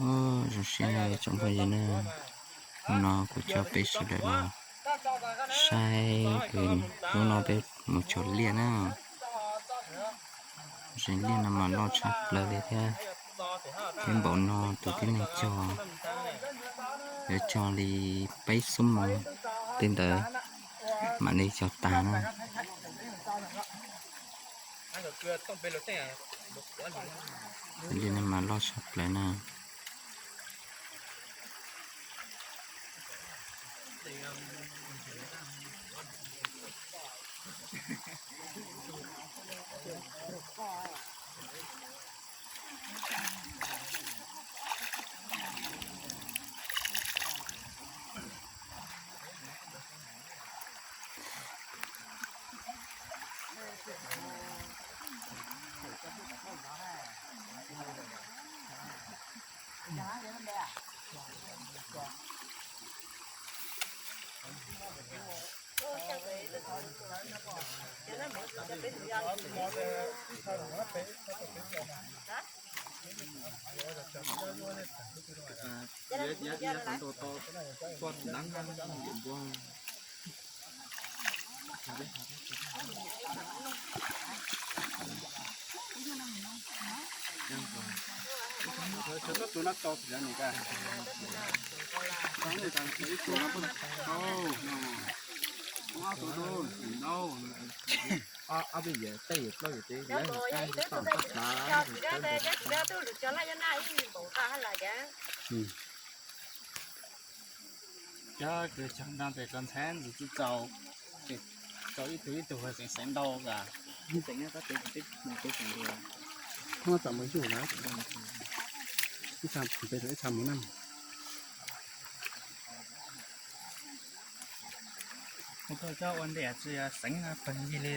Ua zoo siab na tsoom phooj ywg na, hnub no kuv coj peb sawv daws los saib, hnub no peb mus cog liaj na. Zeeg liaj no mas loj tshaj plaws li thiab. Peb npaum no tus tib neeg cog yuav cog li peb xuab moos tej ntawd mam li cog tag na. Liaj no mas loj tshaj plaws na. Cov kws cog nroo tes tso ntxhab ntxiv tsis txaus, ces tso ib tug ib tug xeev xeev ntau as. Ib xeem nyob qab tsev, ib xeem nyob qab tsev. Muab txom mus yug lawm, ib txha pem rau ib txha mus na. Kuv tuaj coj ua ntej tsis xeev no pawg ncig li.